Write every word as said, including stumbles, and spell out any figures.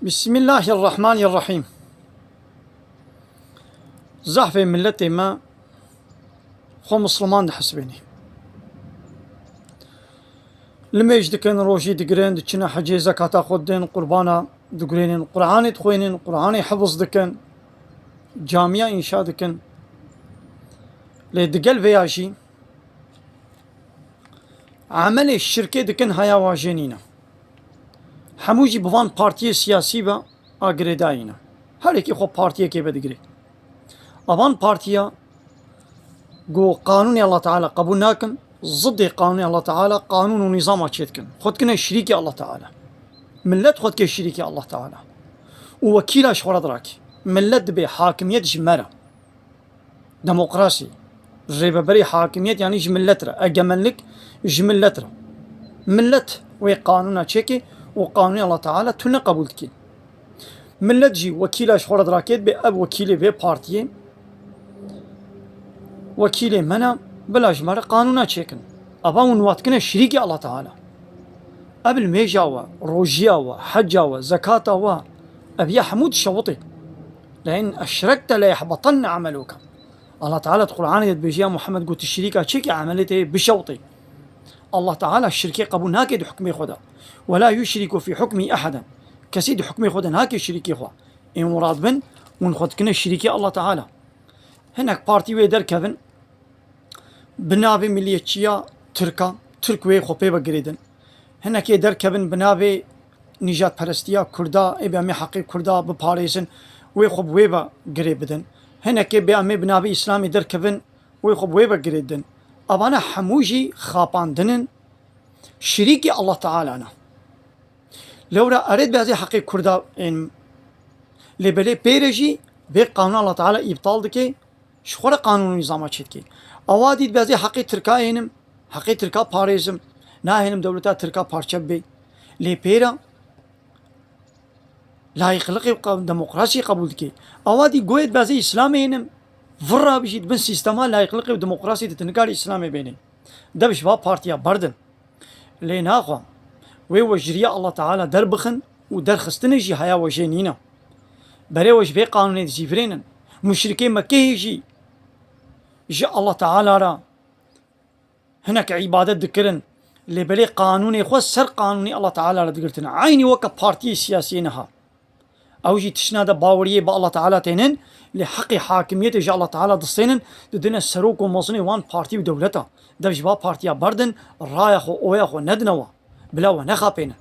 Bismillahirrahmanirrahîm. Zehfê miletê me xwe misliman dihesibênê. Limêj dikin, rojî digirin, diçine hecê, zekata xwe didin, qurbana digurênin, Quranê dixwênin, Quranê hifiz dikin, camiya înşa dikin. Lê digel vêya jî emelê şirkê dikin, haya wa jê nîne. Hemû jî bi van partiyê siyasî ve a girêdayî ne. Her yekî xwe partiyekê vedigirê. A van partiya ku qanûnê Allah Teala qebûl nakin, zidê qanûnê Allah Teala qanûn û nîzama çêdikin. Xwe dikine şirîkê Allah Teala. Millet xwe dike şirîkê Allah Teala. Û wekîla ji xwe re dirakî. Millet dibê hakimiyet ji me re. Demokrasî, rêveberî, hakimiyet, yanî ji millet re, egemenlik ji millet re. Millet wê qanûna çêkê û qanûnê Allah Teala tune qebûl dikî. Millet jî wekîla ji xwe re dirakê, dibê ev wekîlê vê partiyê, wekîlê me ne, bila ji me re qanûna çêkin. Ava hûn wa dikine şirîkê Allah Teala. Ev limêja we, rojiya we, heca we, zekata we, ev ya hemû dişewitê. لئن أشركت ليحبطن عملك. Allah Teala di Qur'anê de dibêje, ya Muhammed, got, tu şirîka çêkî, emelê te yê bişewitê. Allah Teala şirkê qebûl nake di hukmê xwe de. ولا يشرك في حكمه أحدا. Kesî di hukmê xwe de nake şirîkê xwe. Ên murad bin, hûn xwe dikine şirîkê Allah Teala. Hinek partî wê derkevin, bi navê milliyetçiya Tirka, Tirk wê xwe pê ve girêdin. Hinekê derkevin bi navê nîjadperestiya Kurda, ê bê em ê heqê Kurda biparêzin, wê xwe bi wê ve girê bidin. Hinekê bê em ê bi navê Îslamê derkevin, wê xwe bi wê ve girê didin. Evana hemû jî xapandin in, şirîkê Allah Teala ne. Lewra erê dibê ez ê heqê Kurda ênim. Lê belê pê re jî vê qanûna Allah Teala îptal dike, ji xwe re qanûn û nîzama çêdikê. Awa dî dibê ez ê heqê Tirka ênim, heqê Tirka parêzim, nahêlim dewleta Tirka parçe bibe. Lê pê re layiqliqê û qa-, demokrasiyê qebûl dikê. Awa dî goyê dibê ez ê Îslamê ênim, vir rabijî di bin sîstema layiqliqê û demokrasiyê de tu nikarî Îslamê bênê. Dev ji va partiya berdin. Lê naxwe wê we ji riya Allah Teala derbixin û derxistinê jî heya we jê nîne. Berê we ji vê qanûnê dizîvirênin. Muşrikê Mekkeyê jî ji Allah Teala re hinek îbadet dikirin. Lê belê qanûnê xwe ser qanûnê Allah Teala re digirtin. Eynî weke partiyê siyasiyê niha. Ew jî tiştine de baweriyê bi Allah Teala tênin, lê heqê hakimiyetê ji Allah Teala distênin, didine serok û mezinê wan partî û dewleta. Dev ji va partiya berdin, raya xwe, oya xwe nedine wa. Bila we nexapênin.